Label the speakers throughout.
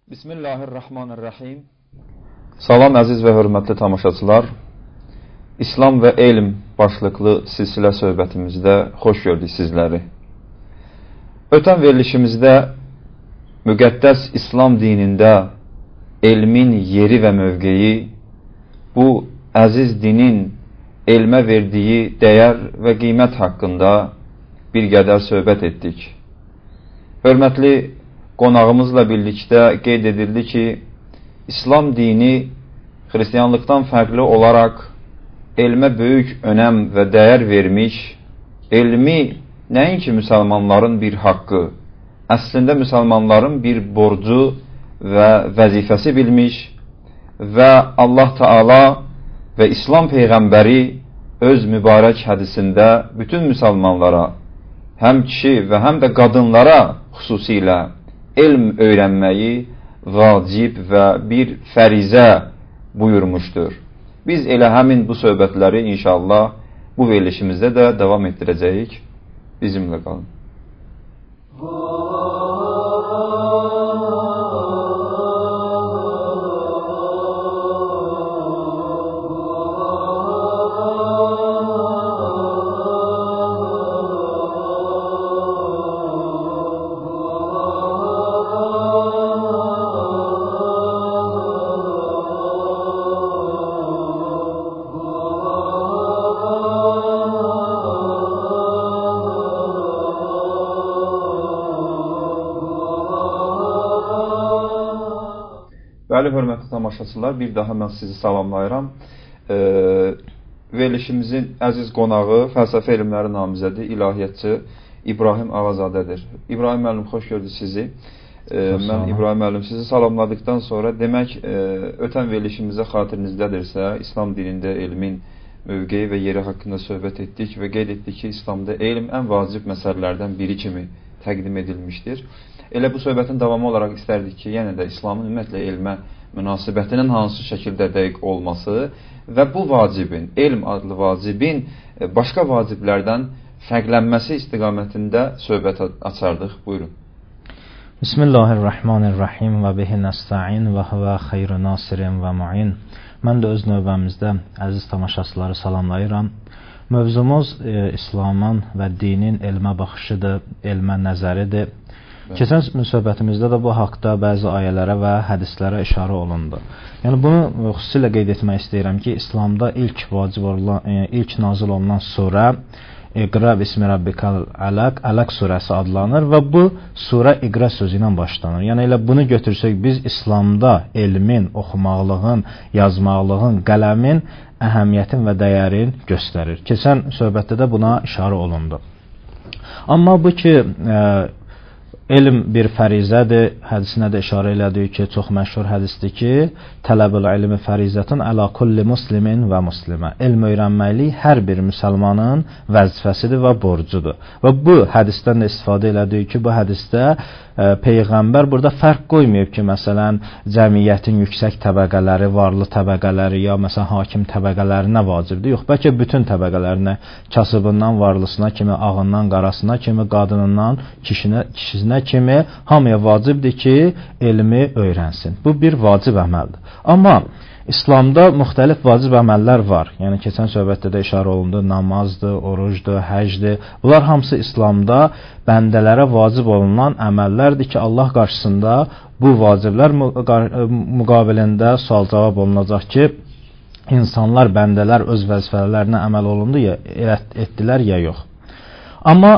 Speaker 1: Bismillahirrahmanirrahim. Salam əziz və hörmətli tamaşaçılar. İslam və elm başlıqlı silsilə söhbətimizdə xoş gördük sizləri. Ötən verilişimizdə müqəddəs İslam dinində elmin yeri və mövqeyi, bu əziz dinin elmə verdiyi dəyər və qiymət haqqında bir qədər söhbət etdik. Hörmətli qonağımızla birlikdə qeyd edildi ki, İslam dini xristianlıqdan fərqli olaraq elmə böyük önəm və dəyər vermiş, elmi nəinki müsəlmanların bir haqqı, əslində müsəlmanların bir borcu və vəzifəsi bilmiş və Allah Teala və İslam Peyğəmbəri öz mübarək hədisində bütün müsəlmanlara, həm kişi və həm də qadınlara xüsusilə elm öyrənməyi vacib və bir fərizə buyurmuşdur. Biz elə həmin bu söhbətləri inşallah bu verilişimizdə də davam etdirəcəyik. Bizimlə qalın. Bəli, hörmətli tamaşaçılar, bir daha mən sizi salamlayıram. Verilişimizin əziz qonağı, fəlsəfə elmləri namizədi, ilahiyyatçı İbrahim Ağazadədir. İbrahim müəllim, xoş gördük sizi. Mən İbrahim müəllim sizi salamladıqdan sonra, demək, ötən verilişimizə xatirinizdədirsə, İslam dinində elmin mövqeyi və yeri haqqında söhbət etdik və qeyd etdik ki, İslamda elm ən vacib məsələlərdən biri kimi təqdim edilmişdir. Elə bu söhbətin davamı olaraq istərdik ki, yenə də İslamın ümumiyyətlə elmə münasibətinin hansı şəkildə dəqiq olması və bu vacibin, elm adlı vacibin başqa vaciblərdən fərqlənməsi istiqamətində söhbət açardıq. Buyurun.
Speaker 2: Bismillahirrahmanirrahim və bihi nəsta'in və huvə xeyru nasirin və mu'in. Mən də öz növbəmizdə əziz tamaşaçıları salamlayıram. Mövzumuz İslamın və dinin elmə baxışıdır, elmə nəzəridir. Keçən söhbətimizdə də bu haqda bəzi ayələrə və hədislərə işarə olundu. Yəni bunu xüsusilə qeyd etmək istəyirəm ki, İslamda ilk vacib olan, ilk nazil olunan surə İqra bismi rabbikal ələq, Ələq surəsi adlanır və bu surə İqra sözü ilə başlanır. Yəni elə bunu götürsək biz İslamda elmin, oxumaqlığın, yazmaqlığın, qələmin əhəmiyyətin və dəyərin göstərir. Keçən söhbətdə də buna işarə olundu. Amma bu ki elm bir fərizədir, hədisinə də işarə elədik ki, çox məşhur hədisdir ki, tələbül ilmi fərizətun əla kulli muslimin və muslimə. Elm öyrənməklik hər bir müsəlmanın vəzifəsidir və borcudur. Və bu hədisdən də istifadə elədik ki, bu hədisdə Peyğəmbər burada fərq qoymayıb ki, məsələn, cəmiyyətin yüksək təbəqələri, varlı təbəqələri ya məsələn, hakim təbəqələrinə vacibdir. Yox, bəlkə bütün təbəqələrinə, kasıbından varlısına kimi, ağından qarasına kimi, qadınından kişisinə kimi hamıya vacibdir ki, elmi öyrənsin. Bu bir vacib əməldir. Amma İslamda müxtəlif vacib əməllər var. Yəni, keçən söhbətdə də işarə olundu, namazdır, orucdur, həcdir. Bunlar hamısı İslamda bəndələrə vacib olunan əməllərdir ki, Allah qarşısında bu vaciblər müqabilində sual-cavab olunacaq ki, insanlar, bəndələr öz vəzifələrinə əməl olundu, ya etdilər, ya yox. Amma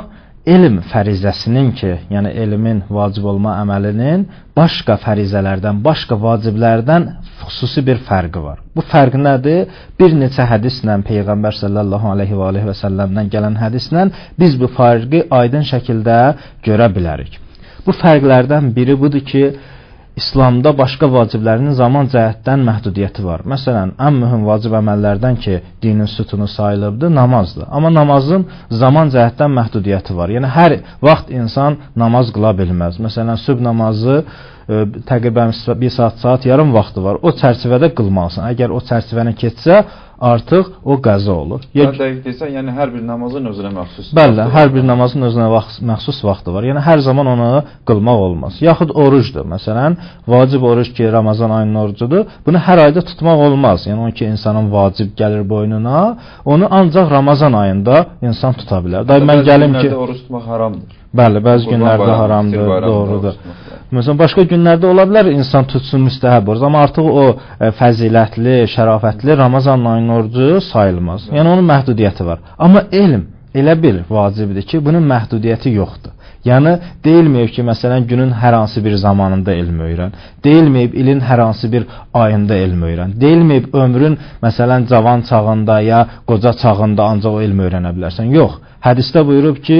Speaker 2: elm fərizəsinin ki, yəni elmin vacib olma əməlinin başqa fərizələrdən, başqa vaciblərdən xüsusi bir fərqi var. Bu fərq nədir? Bir neçə hədislə, Peyğəmbər sallallahu aleyhi və aleyhi və səlləmdən gələn hədislə biz bu fərqi aydın şəkildə görə bilərik. Bu fərqlərdən biri budur ki, İslamda başqa vaciblərinin zaman cəhətdən məhdudiyyəti var. Məsələn, ən mühüm vacib əməllərdən ki, dinin sütunu sayılıbdır, namazdır. Amma namazın zaman cəhətdən məhdudiyyəti var. Yəni, hər vaxt insan namaz qıla bilməz. Məsələn, sübh namazı təqribən 1 saat, saat yarım vaxtı var. O çərçivədə qılmalısan. Əgər o çərçivəni keçsə, artıq o qəza olur.
Speaker 1: Ya, dəqiq desən, yəni hər bir namazın özünə məxsus.
Speaker 2: Bəli, hər bir namazın özünə məxsus vaxtı var. Yəni hər zaman onu qılmaq olmaz. Yaxud orucdur. Məsələn, vacib oruc ki, Ramazan ayının orucudur. Bunu hər ayda tutmaq olmaz. Yəni onu ki, insanın vacib gəlir boynuna, onu ancaq Ramazan ayında insan tuta bilər.
Speaker 1: Day mən gəlim ki, oruc tutmaq haramdır.
Speaker 2: Bəli, bəzi günlərdə haramdır, doğrudur. Məsələn, başqa günlərdə ola bilər insan tutsun müstəhəb oruc, amma artıq o fəzilətli, şərafətli Ramazan ayının orucu sayılmaz. Yəni onun məhdudiyyəti var. Amma elm elə bir vacibdir ki, bunun məhdudiyyəti yoxdur. Yəni deyilməyib ki, məsələn, günün hər hansı bir zamanında elm öyrən. Deyilməyib ilin hər hansı bir ayında elm öyrən. Deyilməyib ömrün məsələn cavan çağında ya qoca çağında ancaq o elm öyrənə bilərsən. Yox. Hədisdə buyurub ki,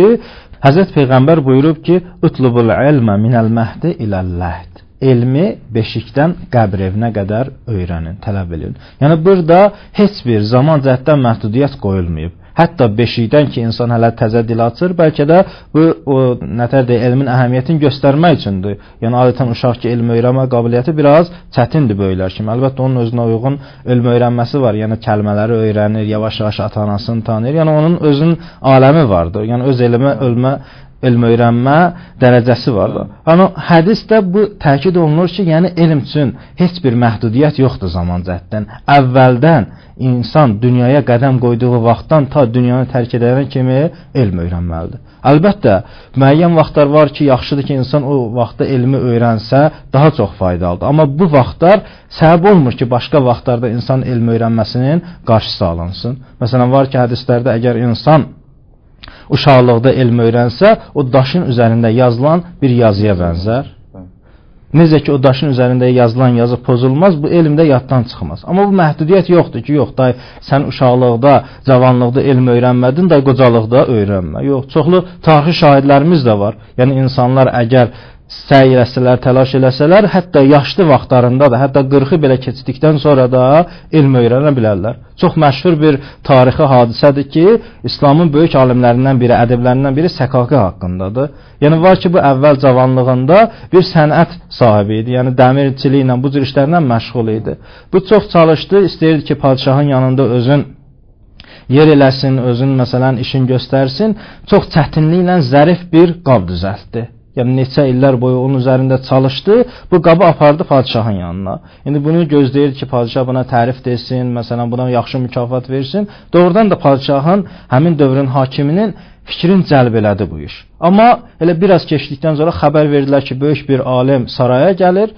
Speaker 2: Həzrət Peyğəmbər buyurub ki, "Utlubul ilmə minəl məhdi iləl-ləhd." Elmi beşikdən qəbr evinə qədər öyrənin, tələb edin. Yəni burada heç bir zaman cəhətdən məhdudiyyət qoyulmayıb. Hətta beşikdən ki, insan hələ təzə dil açır, bəlkə də bu o nətər deyək, elmin əhəmiyyətini göstərmək üçündür. Yəni adətən uşaq ki, elm öyrənmə qabiliyyəti biraz çətindir böyüklər kimi. Əlbəttə onun özünə uyğun elm öyrənməsi var. Yəni kəlmələri öyrənir, yavaş-yavaş ata-anasını tanıyır. Yəni onun özünün aləmi vardır. Yəni öz elmə, elm öyrənmə dərəcəsi vardır. Yəni hədisdə bu təkid olunur ki, yəni elm üçün heç bir məhdudiyyət yoxdur zaman cəhətdən. Əvvəldən insan dünyaya qədəm qoyduğu vaxtdan ta dünyanı tərk edənə kimi elm öyrənməlidir. Əlbəttə, müəyyən vaxtlar var ki, yaxşıdır ki, insan o vaxtda elmi öyrənsə daha çox faydalıdır. Amma bu vaxtlar səbəb olmur ki, başqa vaxtlarda insan elm öyrənməsinin qarşısı alınsın. Məsələn, var ki, hədislərdə əgər insan uşaqlıqda elm öyrənsə, o daşın üzərində yazılan bir yazıya bənzər. Necə ki, o daşın üzərində yazılan yazı pozulmaz, bu elm də yaddan çıxmaz. Amma bu məhdudiyyət yoxdur ki, yox, day, sən uşaqlıqda, cavanlıqda elm öyrənmədin, day, qocalıqda öyrənmə. Yox, çoxlu tarixi şahidlərimiz də var. Yəni, insanlar əgər səy eləsələr, təlaş eləsələr, hətta yaşlı vaxtlarında da, hətta 40-ı belə keçdikdən sonra da elm öyrənə bilərlər. Çox məşhur bir tarixi hadisədir ki, İslamın böyük alimlərindən biri, ədiblərindən biri Səkaki haqqındadır. Yəni var ki, bu əvvəl cavanlığında bir sənət sahibi idi. Yəni dəmirçiliklə, bu cür işlərlə məşğul idi. Bu çox çalışdı, istəyirdi ki, padşahın yanında özün yer eləsin, özün məsələn işin göstərsin. Çox çətinliklə zərif bir qab düzəltdi. Yəni neçə illər boyu onun üzərində çalışdı, bu qabı apardı padşahın yanına. İndi bunu gözləyirdi ki, padşah buna tərif desin, məsələn, buna yaxşı mükafat versin. Doğrudan da padşahın, həmin dövrün hakiminin fikrini cəlb elədi bu iş. Amma elə biraz keçdikdən sonra xəbər verdilər ki, böyük bir alim saraya gəlir.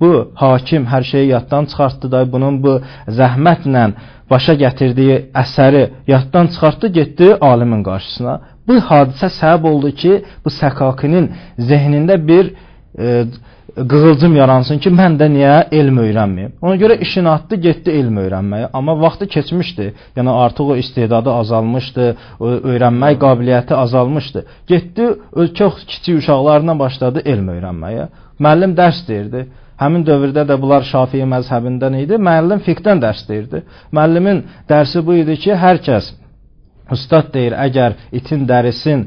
Speaker 2: Bu hakim hər şeyi yaddan çıxartdı da, bunun bu zəhmətlə başa gətirdiyi əsəri yaddan çıxartdı, getdi alimin qarşısına. Bu hadisə səbəb oldu ki, bu Səkakinin zehnində bir qığılcım yaransın ki, mən də niyə elm öyrənməyim? Ona görə işini atdı, getdi elm öyrənməyə. Amma vaxtı keçmişdi. Yəni artıq o istedadı azalmışdı, o öyrənmək qabiliyyəti azalmışdı. Getdi, çox kiçik uşaqlarından başladı elm öyrənməyə. Müəllim dərs deyirdi. Həmin dövrdə də bunlar Şafii məzhəbindən idi. Müəllim fiqhdən dərs deyirdi. Müəllimin dərsi bu idi ki, hər kəs ustad deyir, əgər itin dərisin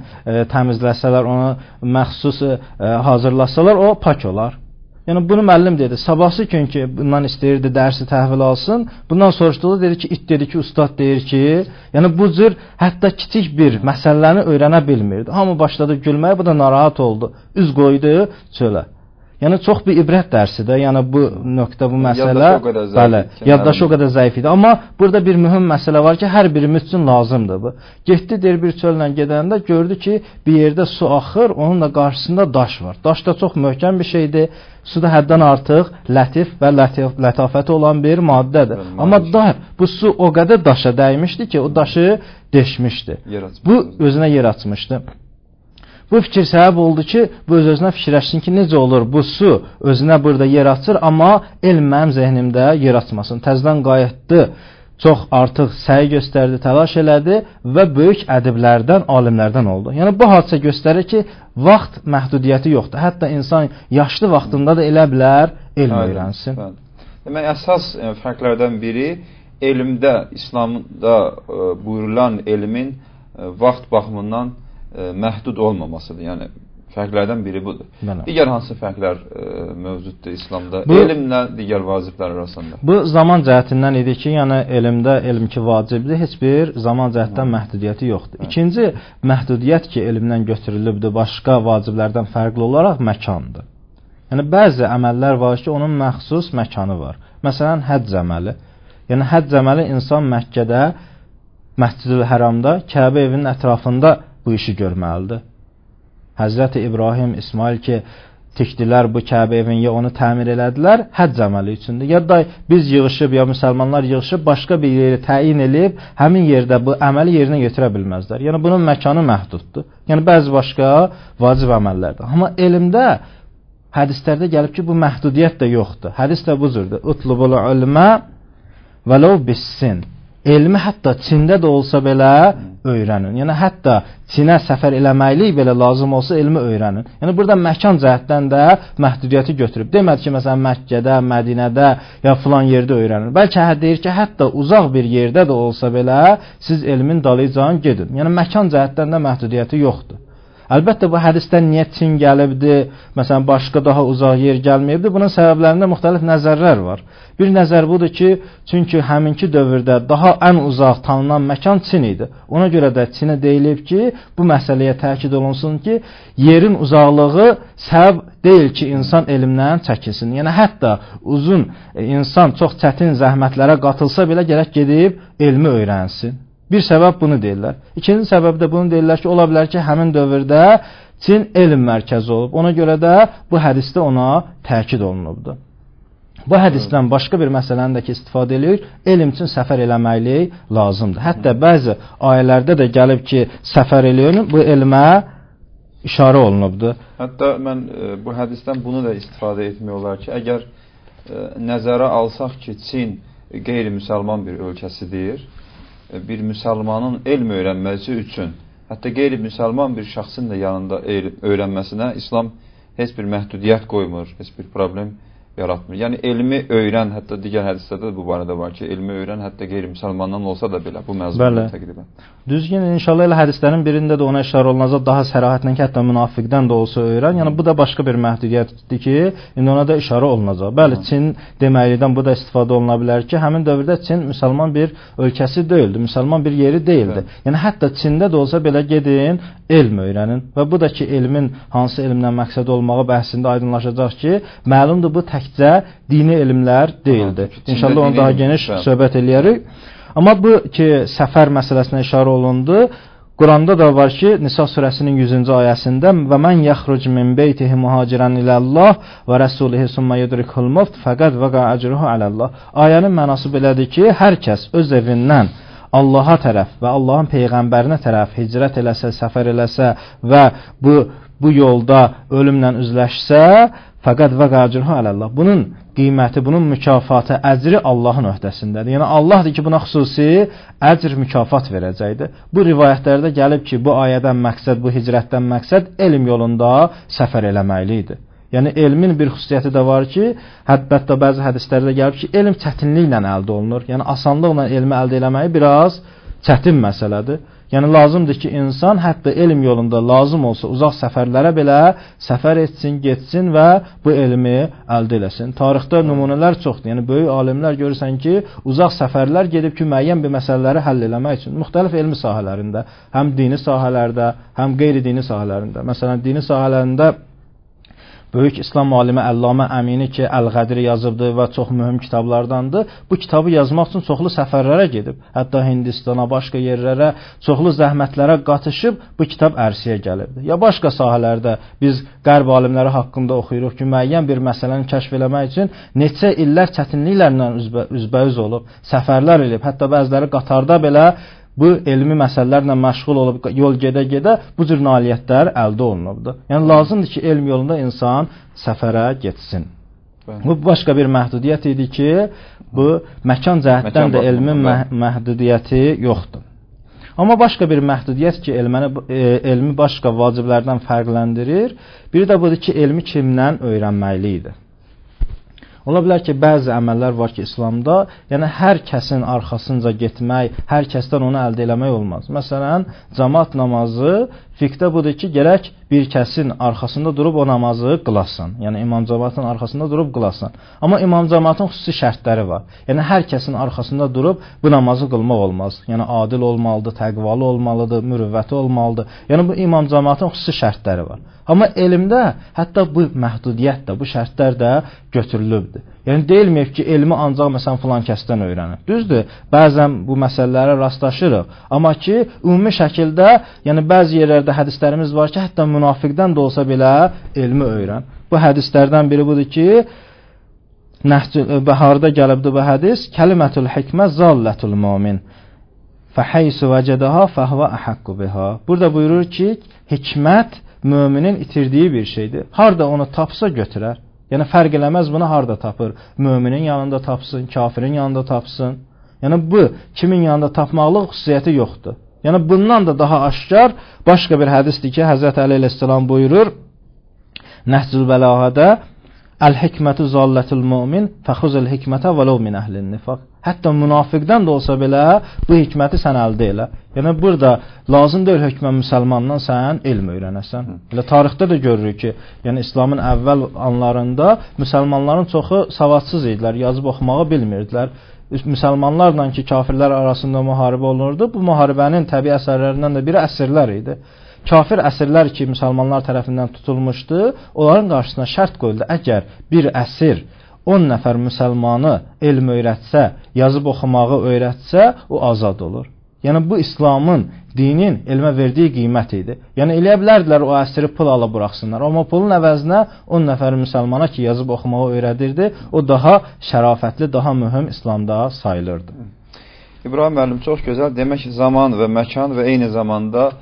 Speaker 2: təmizləsələr, onu məxsus hazırlasalar, o pak olar. Yəni bunu müəllim dedi. Sabahsı gün ki, bundan istəyirdi dərsi təhvil alsın, bundan soruşduğu dedi ki, it dedi ki, ustad deyir ki, yəni bu cür hətta kiçik bir məsələni öyrənə bilmirdi. Hamı başladı gülməyə, bu da narahat oldu. Üz qoydu çölə. Yəni çox bir ibrət dərsidir. Yəni bu nöqtə, bu məsələ, bəli, yaddaşı o qədər zəif idi. Amma burada bir mühüm məsələ var ki, hər birimiz üçün lazımdır bu. Getdi deyir bir çöllə gedəndə gördü ki, bir yerdə su axır, onun da qarşısında daş var. Daş da çox möhkəm bir şeydir. Su da həddən artıq lətif və lətafəti olan bir maddədir. Amma da, bu su o qədər daşa dəymişdi ki, o daşı deşmişdi. Bu özünə yer açmışdı. Bu fikir səbəb oldu ki, bu öz-özünə fikirləşsin ki, necə olur bu su özünə burada yer açır, amma elm mənim zehnimdə yer açmasın. Təzədən qayıtdı, çox artıq səy göstərdi, təlaş elədi və böyük ədiblərdən, alimlərdən oldu. Yəni bu hadisə göstərir ki, vaxt məhdudiyyəti yoxdur. Hətta insan yaşlı vaxtında da elə bilər, elm öyrənsin.
Speaker 1: Demək, əsas fərqlərdən biri elmdə, İslamda buyurulan elmin vaxt baxımından məhdud olmamasıdır. Yəni Fərqlərdən biri budur.
Speaker 2: Bəli.
Speaker 1: Digər hansı fərqlər mövcuddur İslamda?
Speaker 2: Bu,
Speaker 1: elmlə digər vaciblər arasında.
Speaker 2: Bu zaman cəhətindən idi ki, yəni elmdə elm ki vacibdir, heç bir zaman cəhətdən məhdudiyyəti yoxdur.
Speaker 1: Hı.
Speaker 2: İkinci məhdudiyyət ki elmdən götürülübdür, başqa vaciblərdən fərqli olaraq məkandır. Yəni bəzi əməllər var ki, onun məxsus məkanı var. Məsələn, həcc əməli. Yəni həcc əməli insan Məkkədə, Məscid-ül Həramda, Kəbə evinin ətrafında bu işi görməlidir. Həzrəti İbrahim, İsmail ki, tikdilər bu Kəbə evini, ya onu təmir elədilər, həcc əməli üçündür. Ya da biz yığışıb, ya müsəlmanlar yığışıb başqa bir yeri təyin eləyib, həmin yerdə bu əməli yerinə yetirə bilməzlər. Yəni bunun məkanı məhduddur. Yəni bəzi başqa vacib əməllərdir. Amma elmdə hədislərdə gəlib ki, bu məhdudiyyət də yoxdur. Hədis də bu cürdür. Utlubul ilmə vələv bissin. Elmi hətta Çində də olsa belə öyrənin. Yəni hətta Çinə səfər eləməklik belə lazım olsa elmi öyrənin. Yəni burada məkan cəhətdən də məhdudiyyəti götürüb. Demədi ki, məsələn Məkkədə, Mədinədə ya filan yerdə öyrənin. Bəlkə deyir ki, hətta uzaq bir yerdə də olsa belə siz elmin dalıcan gedin. Yəni məkan cəhətdən də məhdudiyyəti yoxdur. Əlbəttə bu hədisdən niyə Çin gəlibdi, məsələn başqa daha uzaq yer gəlməyibdi, bunun səbəblərində müxtəlif nəzərlər var. Bir nəzər budur ki, çünki həminki dövrdə daha ən uzaq tanınan məkan Çin idi. Ona görə də Çinə deyilib ki, bu məsələyə təkid olunsun ki, yerin uzaqlığı səbəb deyil ki, insan elmdən çəkinsin. Yəni hətta uzun insan çox çətin zəhmətlərə qatılsa belə gərək gedib elmi öyrənsin. Bir səbəb bunu deyirlər. İkinci səbəb də bunu deyirlər ki, ola bilər ki, həmin dövrdə Çin elm mərkəzi olub. Ona görə də bu hədisdə ona təkid olunubdur. Bu hədisdən başqa bir məsələni də ki, istifadə eləyir, elm üçün səfər eləməklik lazımdır. Hətta bəzi ayələrdə də gəlib ki, səfər eləyin, bu elmə işarə olunubdur.
Speaker 1: Hətta mən bu hədisdən bunu da istifadə etmək olar ki, əgər nəzərə alsaq ki, Çin qeyri-müsəlman bir ölkəsidir, bir müsəlmanın elm öyrənməsi üçün, hətta qeyri-müsəlman bir şəxsin də yanında öyrənməsinə İslam heç bir məhdudiyyət qoymur, heç bir problem yaratmır. Yəni elmi öyrən, hətta digər hədislərdə də bu barədə var ki, elmi öyrən hətta qeyri-müsəlmandan olsa da belə, bu məzmunda təqribən.
Speaker 2: Düzgün, inşallah elə hədislərin birində də ona işarə olunacaq daha sərahətlə ki, hətta münafiqdən də olsa öyrən. Yəni bu da başqa bir məhdudiyyətdir ki, indi ona da işarə olunacaq. Bəli, Çin deməklikdən bu da istifadə oluna bilər ki, həmin dövrdə Çin müsəlman bir ölkəsi deyildi, müsəlman bir yeri deyildi.
Speaker 1: Bəli.
Speaker 2: Yəni hətta Çində də olsa belə gedin, elm öyrənin. Və bu da ki, elmin hansı elmdən məqsəd olmağı bəhsində aydınlaşacaq ki, məlumdur bu təkcə dini elmlər deyildi. İnşallah onu daha geniş söhbət eləyərik. Amma bu ki, səfər məsələsinə işarə olundu. Quranda da var ki, Nisa surəsinin 100-cü ayəsində və mən yaxruc min beytihi muhaciran ilallah və rəsulihi summa yudrikul mevt fəqad vaqa ecruhu alallah. Ayənin mənası belədir ki, hər kəs öz evindən Allaha tərəf və Allahın peyğəmbərinə tərəf hicrət eləsə, səfər eləsə və bu yolda ölümlə üzləşsə, fəqad vaqa ecruhu alallah. Bunun qiyməti, bunun mükafatı, əcri Allahın öhdəsindədir. Yəni Allahdır ki, buna xüsusi əcr, mükafat verəcəkdir. Bu rivayətlərdə gəlib ki, bu ayədən məqsəd, bu hicrətdən məqsəd elm yolunda səfər eləməkli idi. Yəni elmin bir xüsusiyyəti də var ki, hətta bəzi hədislərdə gəlib ki, elm çətinliklə əldə olunur. Yəni asanlıqla elmi əldə eləməyi biraz çətin məsələdir. Yəni lazımdır ki, insan hətta elm yolunda lazım olsa uzaq səfərlərə belə səfər etsin, getsin və bu elmi əldə eləsin. Tarixdə nümunələr çoxdur. Yəni böyük alimlər görürsən ki, uzaq səfərlər gedib ki, müəyyən bir məsələləri həll eləmək üçün müxtəlif elmi sahələrində, həm dini sahələrdə, həm qeyri-dini sahələrində. Məsələn, dini sahələrində böyük İslam alimi Əllamə Əmini ki, Əl-Qədri yazıbdı və çox mühüm kitablardandır. Bu kitabı yazmaq üçün çoxlu səfərlərə gedib. Hətta Hindistana, başqa yerlərə, çoxlu zəhmətlərə qatışıb bu kitab ərsəyə gəlibdi. Ya başqa sahələrdə biz qərb alimləri haqqında oxuyuruq ki, müəyyən bir məsələni kəşf eləmək üçün neçə illər çətinliklərlə üzbəüz olub, səfərlər eləyib. Hətta bəziləri qatarda belə bu elmi məsələlərlə məşğul olub yol gedə-gedə bu cür nailiyyətlər əldə olunubdur. Yəni lazımdır ki, elm yolunda insan səfərə getsin.
Speaker 1: Bəli.
Speaker 2: Bu başqa bir məhdudiyyət idi ki, bu məkan cəhətdən də elmin məhdudiyyəti yoxdur. Amma başqa bir məhdudiyyət ki, elmi başqa vaciblərdən fərqləndirir, bir də budur ki, elmi kimdən öyrənməli idi. Ola bilər ki, bəzi əməllər var ki, İslamda, yəni hər kəsin arxasınca getmək, hər kəsdən onu əldə eləmək olmaz. Məsələn, camaat namazı Fiqhdə budur ki, gərək bir kəsin arxasında durub o namazı qılasan. Yəni imam cəmaatın arxasında durub qılasan. Amma imam cəmaatın xüsusi şərtləri var. Yəni hər kəsin arxasında durub bu namazı qılmaq olmaz. Yəni adil olmalıdır, təqvalı olmalıdır, mürüvvəti olmalıdır. Yəni bu imam cəmaatın xüsusi şərtləri var. Amma elmdə hətta bu məhdudiyyət də, bu şərtlər də götürülübdür. Yəni deyilməyib ki, elmi ancaq məsələn filan kəsdən öyrənin. Düzdür, bəzən bu məsələlərə rastlaşırıq. Amma ki, ümumi şəkildə, yəni bəzi yerlərdə hədislərimiz var ki, hətta münafiqdən də olsa belə elmi öyrən. Bu hədislərdən biri budur ki, Bəharda gəlibdir bu hədis, kəlimətül hikmə zallətul mümin. Fəheysu vəcədaha fəhvə əhəqqu biha. Burada buyurur ki, hikmət müminin itirdiyi bir şeydir. Harda onu tapsa götürər. Yəni fərq eləməz bunu harda tapır. Müminin yanında tapsın, kafirin yanında tapsın. Yəni bu kimin yanında tapmaqlıq xüsusiyyəti yoxdur. Yəni bundan da daha aşkar başqa bir hədisdir ki, Həzrət Əli əleyhissalam buyurur Nəhcül Bəlağədə Əl-hikmətu zallətul mümin fəxuzul hikmətə vələv min əhlin nifaq. Hətta münafiqdən də olsa belə bu hikməti sən əldə elə. Yəni burada lazım deyil hökmən müsəlmandan sən elm öyrənəsən. Elə tarixdə də görürük ki, yəni İslamın əvvəl anlarında müsəlmanların çoxu savadsız idilər, yazıb oxumağı bilmirdilər. Müsəlmanlarla ki, kafirlər arasında müharibə olunurdu. Bu müharibənin təbii əsərlərindən də biri əsirlər idi. Kafir əsirlər ki, müsəlmanlar tərəfindən tutulmuşdu, onların qarşısına şərt qoyuldu. Əgər bir əsir 10 nəfər müsəlmanı elm öyrətsə, yazıb oxumağı öyrətsə, o azad olur. Yəni bu İslamın, dinin elmə verdiyi qiymət idi. Yəni eləyə bilərdilər o əsiri pul alıb buraxsınlar. Amma pulun əvəzinə 10 nəfər müsəlmana ki, yazıb oxumağı öyrədirdi, o daha şərafətli, daha mühüm İslamda sayılırdı.
Speaker 1: İbrahim müəllim, çox gözəl. Demək ki, zaman və məkan və eyni zamanda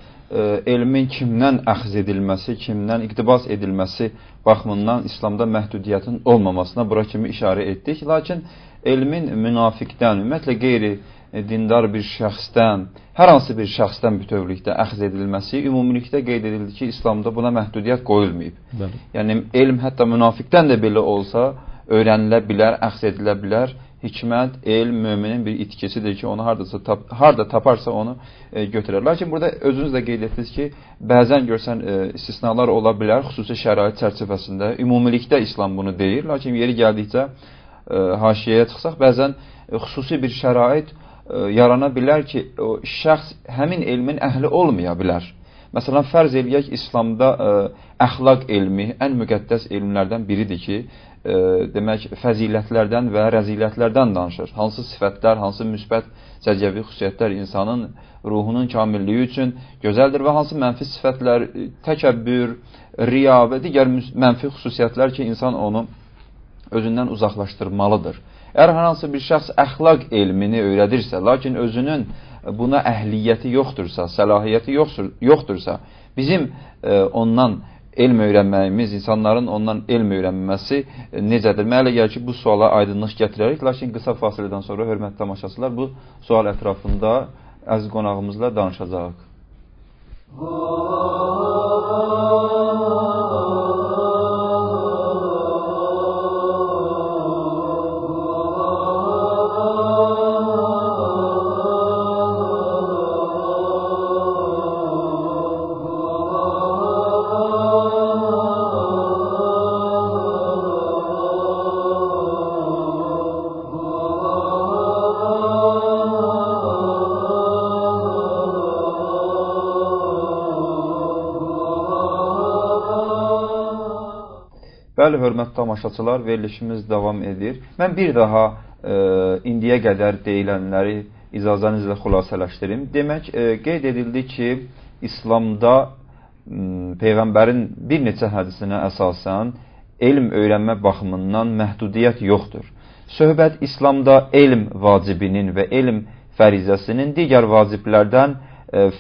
Speaker 1: elmin kimdən əxz edilməsi, kimdən iqtibas edilməsi baxımından İslamda məhdudiyyətin olmamasına bura kimi işarə etdik. Lakin elmin münafiqdən, ümumiyyətlə qeyri-dindar bir şəxsdən, hər hansı bir şəxsdən bütövlükdə əxz edilməsi ümumilikdə qeyd edildi ki, İslamda buna məhdudiyyət qoyulmayıb. Bəli. Yəni elm hətta münafiqdən də belə olsa öyrənilə bilər, əxz edilə bilər. Hikmət, elm müminin bir itkisidir ki, onu harda taparsa onu götürər. Lakin burada özünüz də qeyd etdiniz ki, bəzən görsən istisnalar ola bilər, xüsusi şərait çərçivəsində. Ümumilikdə İslam bunu deyir, lakin yeri gəldikcə haşiyəyə çıxsaq, bəzən xüsusi bir şərait yarana bilər ki, o şəxs həmin elmin əhli olmaya bilər. Məsələn, fərz eləyək, İslamda əxlaq elmi ən müqəddəs elmlərdən biridir ki, demək, fəzilətlərdən və rəzilətlərdən danışır. Hansı sifətlər, hansı müsbət səciyyəvi xüsusiyyətlər insanın ruhunun kamilliyi üçün gözəldir və hansı mənfi sifətlər, təkəbbür, riya və digər mənfi xüsusiyyətlər ki, insan onu özündən uzaqlaşdırmalıdır. Əgər hər hansı bir şəxs əxlaq elmini öyrədirsə, lakin özünün buna əhliyyəti yoxdursa, səlahiyyəti yoxdursa, bizim ondan elm öyrənməyimiz, insanların ondan elm öyrənməsi necədir? Mənə elə gəlir ki, bu suala aydınlıq gətirərik. Lakin qısa fasilədən sonra, hörmətli tamaşaçılar, bu sual ətrafında əziz qonağımızla danışacağıq. Bəli, hörmətli tamaşaçılar, verilişimiz davam edir. Mən bir daha indiyə qədər deyilənləri icazənizlə xülasələşdirim. Demək, qeyd edildi ki, İslamda Peyğəmbərin bir neçə hədisinə əsasən elm öyrənmə baxımından məhdudiyyət yoxdur. Söhbət İslamda elm vacibinin və elm fərizəsinin digər vaciblərdən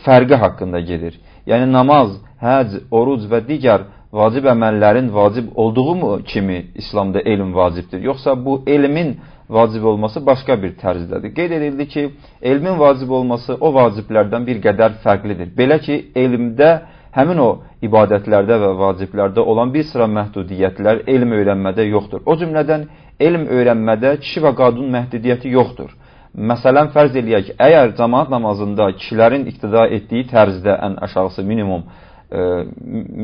Speaker 1: fərqi haqqında gedir. Yəni, namaz, həc, oruc və digər vacib əməllərin vacib olduğu mu kimi İslamda elm vacibdir? Yoxsa bu elmin vacib olması başqa bir tərzdədir? Qeyd edildi ki, elmin vacib olması o vaciblərdən bir qədər fərqlidir. Belə ki, elmdə həmin o ibadətlərdə və vaciblərdə olan bir sıra məhdudiyyətlər elm öyrənmədə yoxdur. O cümlədən elm öyrənmədə kişi və qadın məhdudiyyəti yoxdur. Məsələn, fərz eləyək, əgər cəmaat namazında kişilərin iqtida etdiyi tərzdə ən aşağısı minimum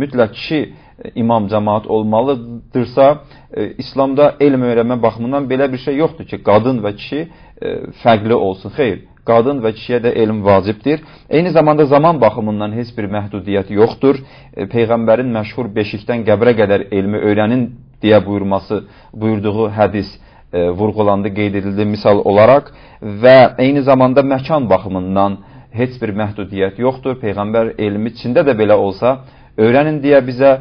Speaker 1: mütləq kişi imam cəmaat olmalıdırsa, İslamda elm öyrənmə baxımından belə bir şey yoxdur ki, qadın və kişi fərqli olsun. Xeyr, qadın və kişiyə də elm vacibdir. Eyni zamanda zaman baxımından heç bir məhdudiyyət yoxdur. Peyğəmbərin məşhur beşikdən qəbrə qədər elmi öyrənin deyə buyurduğu hədis vurğulandı, qeyd edildi misal olaraq və eyni zamanda məkan baxımından heç bir məhdudiyyət yoxdur. Peyğəmbər elmi Çində də belə olsa öyrənin deyə bizə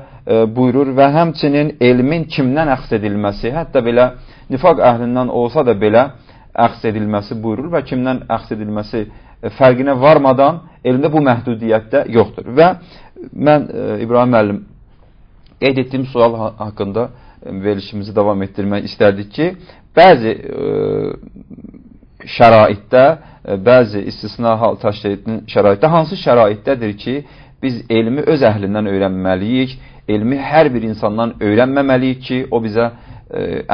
Speaker 1: buyurur və həmçinin elmin kimdən əxz edilməsi, hətta belə nifaq əhlindən olsa da belə əxz edilməsi buyurur və kimdən əxz edilməsi fərqinə varmadan elmdə bu məhdudiyyət də yoxdur. Və mən İbrahim müəllim qeyd etdiyim sual haqqında verilişimizi davam etdirmək istərdik ki, bəzi şəraitdə, bəzi istisna hal təşkil edən şəraitdə, hansı şəraitdədir ki, biz elmi öz əhlindən öyrənməliyik, elmi hər bir insandan öyrənməməliyik ki, o bizə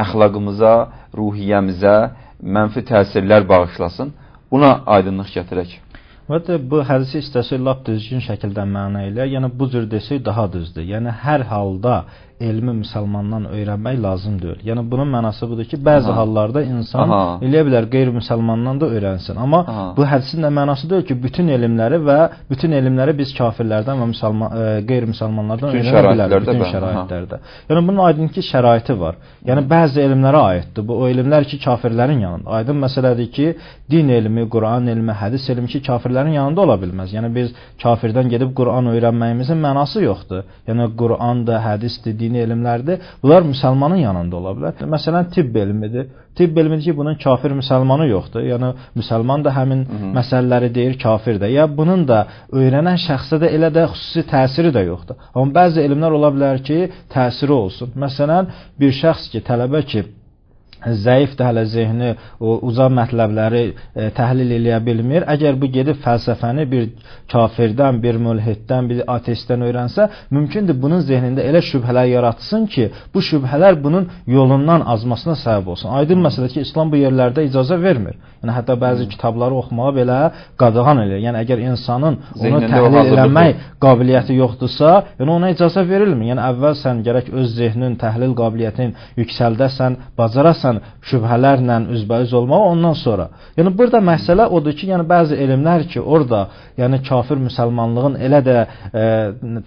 Speaker 1: əxlaqımıza, ruhiyyəmizə mənfi təsirlər bağışlasın. Buna aydınlıq gətirək.
Speaker 2: Ümumiyyətlə, bu hədisi istəsək lap düzgün şəkildə məna eləyək, yəni bu cür desək daha düzdür. Yəni hər halda elmi müsəlmandan öyrənmək lazım deyil. Yəni bunun mənası budur ki, bəzi hallarda insan eləyə bilər qeyri-müsəlmandan da öyrənsin. Amma bu hədisin də mənası deyil ki, bütün elmləri və bütün elmləri biz kafirlərdən və qeyri-müsəlmanlardan öyrənə bilərik bütün şəraitlərdə. Yəni bunun aydın ki, şəraiti var. Yəni bəzi elmlərə aiddir. Bu o elmlər ki, kafirlərin yanında. Aydın məsələdir ki, din elmi, Quran elmi, hədis elmi ki, kafirlərin yanında ola bilməz. Yəni biz kafirdən gedib Quran öyrənməyimizin mənası yoxdur. Yəni Quran da, hədisdir, dini elmlərdir. Bunlar müsəlmanın yanında ola bilər. Məsələn, tibb elmidir. Tibb elmidir ki, bunun kafir müsəlmanı yoxdur. Yəni müsəlman da həmin məsələləri deyir, kafir də. Ya bunun da öyrənən şəxsə də elə də xüsusi təsiri də yoxdur. Amma bəzi elmlər ola bilər ki, təsiri olsun. Məsələn, bir şəxs ki, tələbə ki, zəifdir hələ zehni, o uca mətləbləri təhlil eləyə bilmir. Əgər bu gedib fəlsəfəni bir kafirdən, bir mülhiddən, bir ateistdən öyrənsə, mümkündür bunun zehnində elə şübhələr yaratsın ki, bu şübhələr bunun yolundan azmasına səbəb olsun. Aydın məsələ ki, İslam bu yerlərdə icazə vermir. Yəni hətta bəzi kitabları oxumağa belə qadağan eləyir. Yəni əgər insanın onu təhlil eləmək qabiliyyəti yoxdursa, yəni ona icazə verilmir. Yəni əvvəl sən gərək öz zehnin, təhlil qabiliyyətini yüksəldəsən, bacarasan şübhələrlə üzbəüz olmağı ondan sonra. Yəni burada məsələ odur ki, yəni bəzi elmlər ki, orada yəni kafir müsəlmanlığın elə də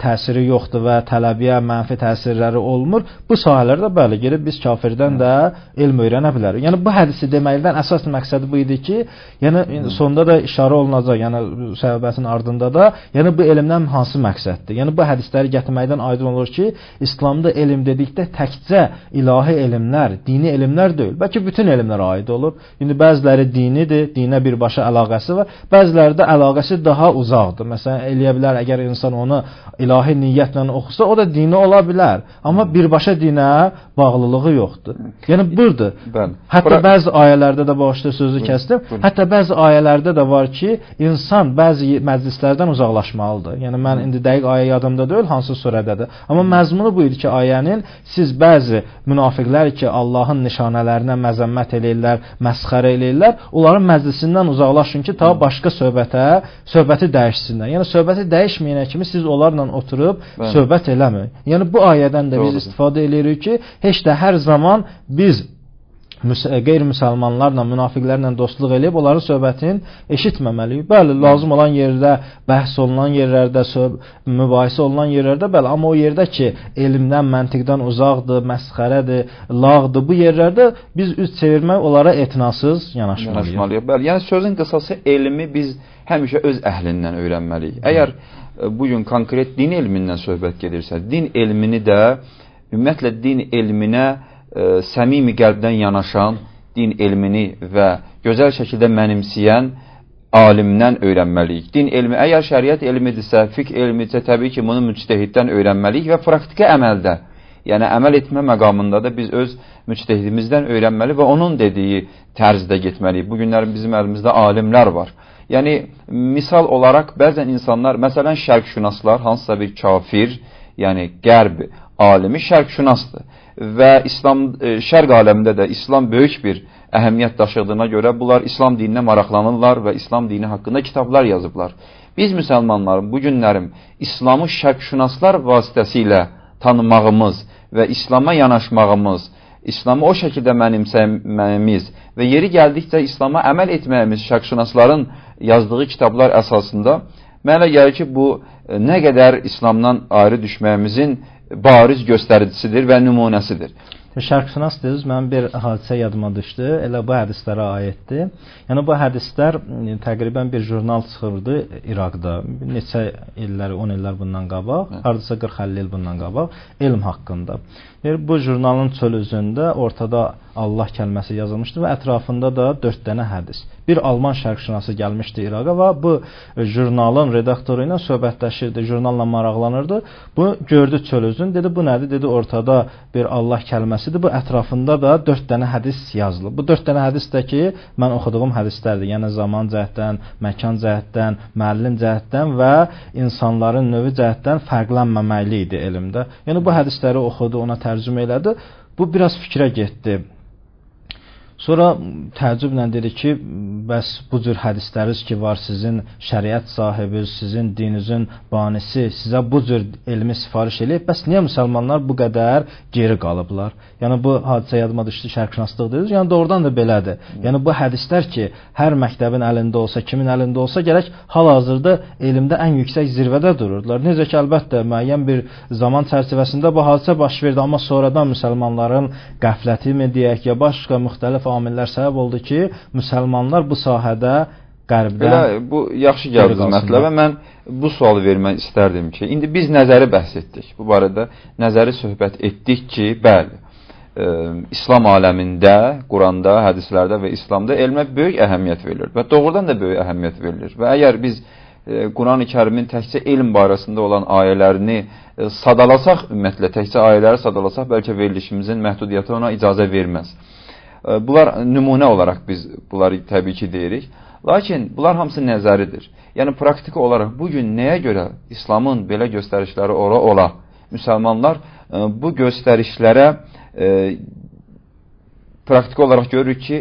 Speaker 2: təsiri yoxdur və tələbiyə mənfi təsirləri olmur. Bu sahələrdə bəli, gedib biz kafirdən də elm öyrənə bilərik. Yəni bu hədisi deməkdən əsas məqsədi bu idi ki, yəni sonda da işarə olunacaq, yəni söhbətin ardında da, yəni bu elmdən hansı məqsəddir? Yəni bu hədisləri gətirməkdən aydın olur ki, İslamda elm dedikdə təkcə ilahi elmlər, dini elmlər deyil, bəlkə bütün elmlərə aid olur. İndi bəziləri dinidir, dinə birbaşa əlaqəsi var, bəziləri də əlaqəsi daha uzaqdır. Məsələn, eləyə bilər, əgər insan onu ilahi niyyətlə oxusa, o da dini ola bilər, amma birbaşa dinə bağlılığı yoxdur. Yəni budur. Hətta bəzi ayələrdə də, bağışla sözü kəsdim, hətta bəzi ayələrdə də var ki, insan bəzi məclislərdən uzaqlaşmalıdır. Yəni mən indi dəqiq ayə yadımda deyil, hansı surədədir. Amma məzmunu bu idi ki, ayənin siz bəzi münafiqlər ki, Allahın nişanələrinə məzəmmət eləyirlər, məsxərə eləyirlər, onların məclisindən uzaqlaşın ki, ta başqa söhbəti dəyişsinlər. Yəni söhbəti dəyişməyənə kimi siz onlarla oturub söhbət eləməyin. Yəni bu ayədən də biz istifadə eləyirik ki, heç də hər zaman biz qeyri-müsəlmanlarla, münafiqlərlə dostluq eləyib onların söhbətini eşitməməliyik. Bəli, lazım olan yerdə, bəhs olunan yerlərdə, mübahisə olunan yerlərdə, bəli, amma o yerdə ki, elmdən, məntiqdən uzaqdır, məsxərədir, lağdır, bu yerlərdə biz üz çevirmək onlara etinasız yanaşmalıyıq.
Speaker 1: Bəli, yəni sözün qısası elmi biz həmişə öz əhlindən öyrənməliyik. Əgər bugün konkret din elmindən söhbət gedirsə, din elmini də, ümumiyyətlə din elminə səmimi qəlbdən yanaşan, din elmini və gözəl şəkildə mənimsəyən alimdən öyrənməliyik. Din elmi, əgər şəriət elmidirsə, fiqh elmidirsə, təbii ki, bunu müctehiddən öyrənməliyik və praktikə əməldə, yəni əməl etmə məqamında da biz öz müctehidimizdən öyrənməli və onun dediyi tərzdə getməliyik. Bugünlər bizim əlimizdə alimlər var. Yəni, misal olaraq bəzən insanlar, məsələn, şərqşünaslar, hansısa bir kafir, yəni qərb alimi şərqşünasdır və İslam şərq aləmində də İslam böyük bir əhəmiyyət daşıdığına görə bunlar İslam dininə maraqlanırlar və İslam dini haqqında kitablar yazıblar. Biz müsəlmanların bu günlərim İslamı şərqşünaslar vasitəsilə tanımağımız və İslama yanaşmağımız, İslamı o şəkildə mənimsəməyimiz və yeri gəldikcə İslama əməl etməyimiz şərqşünasların yazdığı kitablar əsasında mənə gəlir ki, bu nə qədər İslamdan ayrı düşməyimizin bariz göstəricisidir və nümunəsidir.
Speaker 2: Şərqşünas dediniz, mənim bir hadisə yadıma düşdü. Elə bu hədislərə aiddir. Yəni bu hədislər təqribən bir jurnal çıxırdı İraqda. Neçə illər, 10 illər bundan qabaq, hardasa 40-50 il bundan qabaq elm haqqında. Yəni bu jurnalın çöl üzündə ortada Allah kəlməsi yazılmışdı və ətrafında da 4 dənə hədis. Bir alman şərqşünası gəlmişdi İraqa və bu jurnalın redaktoru ilə söhbətləşirdi, jurnalla maraqlanırdı. Bu gördü çöl üzün, dedi bu nədir? Dedi ortada bir Allah kəlməsidir. Bu ətrafında da 4 dənə hədis yazılıb. Bu 4 dənə hədis də ki, mən oxuduğum hədislərdir. Yəni zaman cəhətdən, məkan cəhətdən, müəllim cəhətdən və insanların növü cəhətdən fərqlənməməli idi elmdə. Yəni bu hədisləri oxudu, ona tərcümə elədi. Bu biraz fikrə getdi. Sonra təəccüblə dedi ki, bəs bu cür hədisləriniz ki var, sizin şəriət sahibiniz, sizin dininizin banisi sizə bu cür elmi sifariş eləyib, bəs niyə müsəlmanlar bu qədər geri qalıblar? Yəni bu hadisə yadıma düşdü, şərqşünaslıq dediniz. Yəni doğrudan da belədir. Yəni bu hədislər ki, hər məktəbin əlində olsa, kimin əlində olsa, gərək hal-hazırda elmdə ən yüksək zirvədə dururdular. Necə ki, əlbəttə müəyyən bir zaman çərçivəsində bu hadisə baş verdi, amma sonradan müsəlmanların qəfləti mi deyək, ya başqa müxtəlif amillər səbəb oldu ki, müsəlmanlar bu sahədə qərbdən
Speaker 1: belə, bu yaxşı gəldi mətləbə. Mən bu sualı vermək istərdim ki, indi biz nəzəri bəhs etdik. Bu barədə nəzəri söhbət etdik ki, bəli, İslam aləmində, Quranda, hədislərdə və İslamda elmə böyük əhəmiyyət verilir və doğrudan da böyük əhəmiyyət verilir. Və əgər biz Quran-ı Kərimin təkcə elm barəsində olan ayələrini sadalasaq, ümumiyyətlə təkcə ayələri sadalasaq, bəlkə verilişimizin məhdudiyyəti ona icazə verməz. Bunlar nümunə olaraq biz bunları təbii ki deyirik. Lakin bunlar hamısı nəzəridir. Yəni praktiki olaraq bugün nəyə görə İslamın belə göstərişləri ola müsəlmanlar bu göstərişlərə praktiki olaraq görürük ki,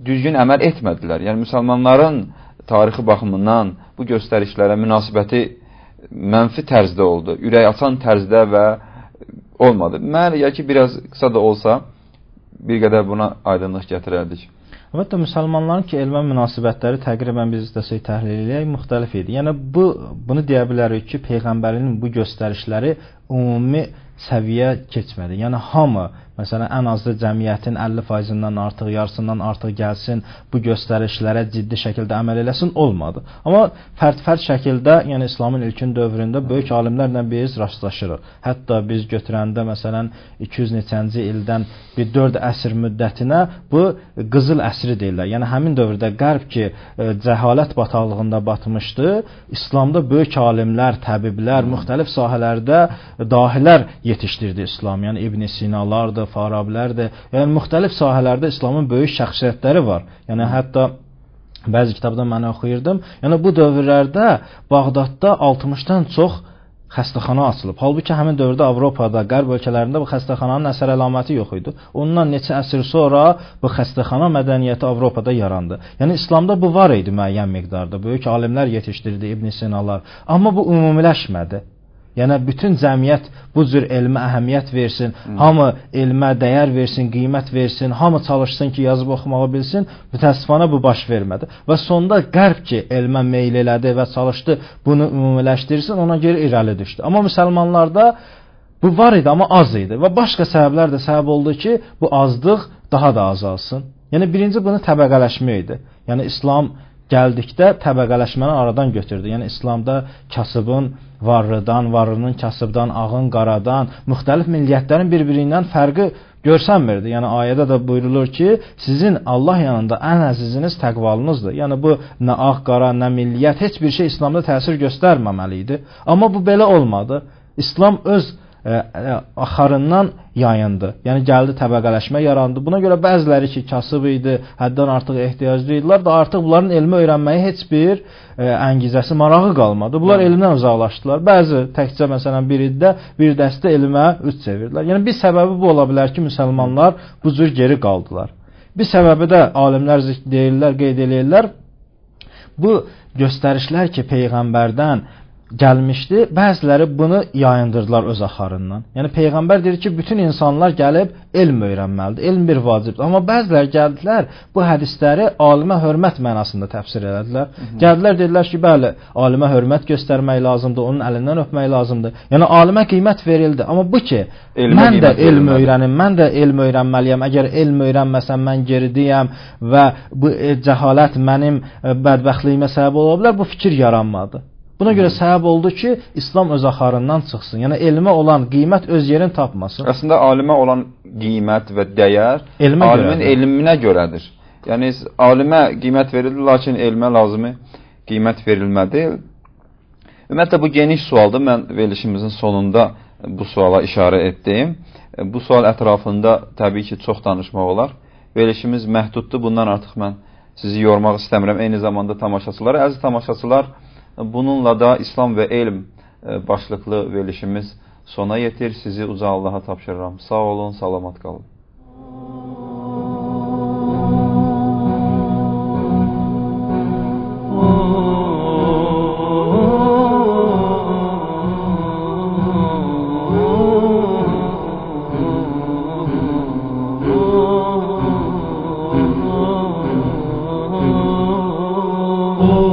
Speaker 1: düzgün əməl etmədilər. Yəni müsəlmanların tarixi baxımından bu göstərişlərə münasibəti mənfi tərzdə oldu, ürək açan tərzdə və olmadı. Mənə elə gəlir ki, biraz qısa da olsa bir qədər buna aydınlıq gətirərdik.
Speaker 2: Əlbəttə, müsəlmanların ki, elmə münasibətləri təqribən biz istəsək təhlil eləyək, müxtəlif idi. Yəni, bunu deyə bilərik ki, Peyğəmbərinin bu göstərişləri ümumi səviyyə keçmədi. Yəni, hamı, məsələn, ən azı cəmiyyətin 50%-dən artıq, yarısından artıq gəlsin, bu göstərişlərə ciddi şəkildə əməl eləsin, olmadı. Amma fərd-fərd şəkildə, yəni İslamın ilkin dövründə böyük alimlərlə biz rastlaşırıq. Hətta biz götürəndə, məsələn, 200 neçənci ildən bir 4 əsr müddətinə bu qızıl əsri deyirlər. Yəni, həmin dövrdə Qərb ki, cəhalət bataqlığında batmışdı, İslamda böyük alimlər, təbiblər, müxtəlif sahələrdə dahilər yetişdirdi İslam. Yəni, İbn Sinalardır, Farabilərdir. Yəni, müxtəlif sahələrdə İslamın böyük şəxsiyyətləri var. Yəni, hətta bəzi kitabda mən oxuyurdum. Yəni, bu dövrlərdə Bağdadda 60-dan çox xəstəxana açılıb. Halbuki həmin dövrdə Avropada, Qərb ölkələrində bu xəstəxananın əsər əlaməti yox idi. Ondan neçə əsr sonra bu xəstəxana mədəniyyəti Avropada yarandı. Yəni, İslamda bu var idi müəyyən miqdarda. Böyük alimlər yetişdirdi, İbn Sinalar. Amma bu ümumiləşmədi. Yəni, bütün cəmiyyət bu cür elmə əhəmiyyət versin, hamı elmə dəyər versin, qiymət versin, hamı çalışsın ki, yazıb oxumağı bilsin, mütəəssifanə bu baş vermədi. Və sonda Qərb ki, elmə meyl elədi və çalışdı, bunu ümumiləşdirsin, ona görə irəli düşdü. Amma müsəlmanlarda bu var idi, amma az idi. Və başqa səbəblər də səbəb oldu ki, bu azlıq daha da azalsın. Yəni, birinci bunu təbəqələşmə idi. Yəni, İslam gəldikdə təbəqələşməni aradan götürdü. Yəni, İslamda kasıbın varlıdan, varlının kasıbdan, ağın qaradan, müxtəlif milliyyətlərin bir-biri ilə fərqi görsənmirdi. Yəni, ayədə də buyurulur ki, sizin Allah yanında ən əziziniz təqvalınızdır. Yəni, bu nə ağ, qara, nə milliyyət, heç bir şey İslamda təsir göstərməməli idi. Amma bu belə olmadı. İslam öz axarından yayındı. Yəni gəldi təbəqələşmə yarandı. Buna görə bəziləri ki, kasıb idi, həddən artıq ehtiyaclı idilər da artıq bunların elmi öyrənməyə heç bir əngizəsi, marağı qalmadı. Bunlar elmdən uzaqlaşdılar. Bəzi təkcə məsələn bir ildə bir dəstə elmə üz çevirdilər. Yəni bir səbəbi bu ola bilər ki, müsəlmanlar bu cür geri qaldılar. Bir səbəbi də alimlər deyirlər, qeyd eləyirlər. Bu göstərişlər ki, peyğəmbərdən gəlmişdi, bəziləri bunu yayındırdılar öz axarından. Yəni peyğəmbər deyir ki, bütün insanlar gəlib elm öyrənməlidir. Elm bir vacibdir. Amma bəziləri gəldilər, bu hədisləri alimə hörmət mənasında təfsir elədilər. Gəldilər, dedilər ki, bəli, alimə hörmət göstərmək lazımdır, onun əlindən öpmək lazımdır. Yəni alimə qiymət verildi. Amma bu ki, elmə mən də elm öyrənim, mən də elm öyrənməliyəm. Əgər elm öyrənməsəm mən geridiyəm və bu cəhalət mənim bədbəxtliyimə səbəb ola bilər, bu fikir yaranmadı. Buna görə səbəb oldu ki, İslam öz axarından çıxsın. Yəni elmə olan qiymət öz yerini tapmasın.
Speaker 1: Əslində alimə olan qiymət və dəyər elmə alimin görədir. Elminə görədir. Yəni alimə qiymət verildi, lakin elmə lazımi qiymət verilmədi. Ümumiyyətlə bu geniş sualdır. Mən verilişimizin sonunda bu suala işarə etdim. Bu sual ətrafında təbii ki, çox danışmaq olar. Verilişimiz məhduddur. Bundan artıq mən sizi yormaq istəmirəm. Eyni zamanda tamaşaçılara, əziz tamaşaçılar, bununla da İslam və elm başlıqlı verilişimiz sona yetir. Sizi uca Allaha tapşırıram. Sağ olun, salamat qalın.
Speaker 3: Oh.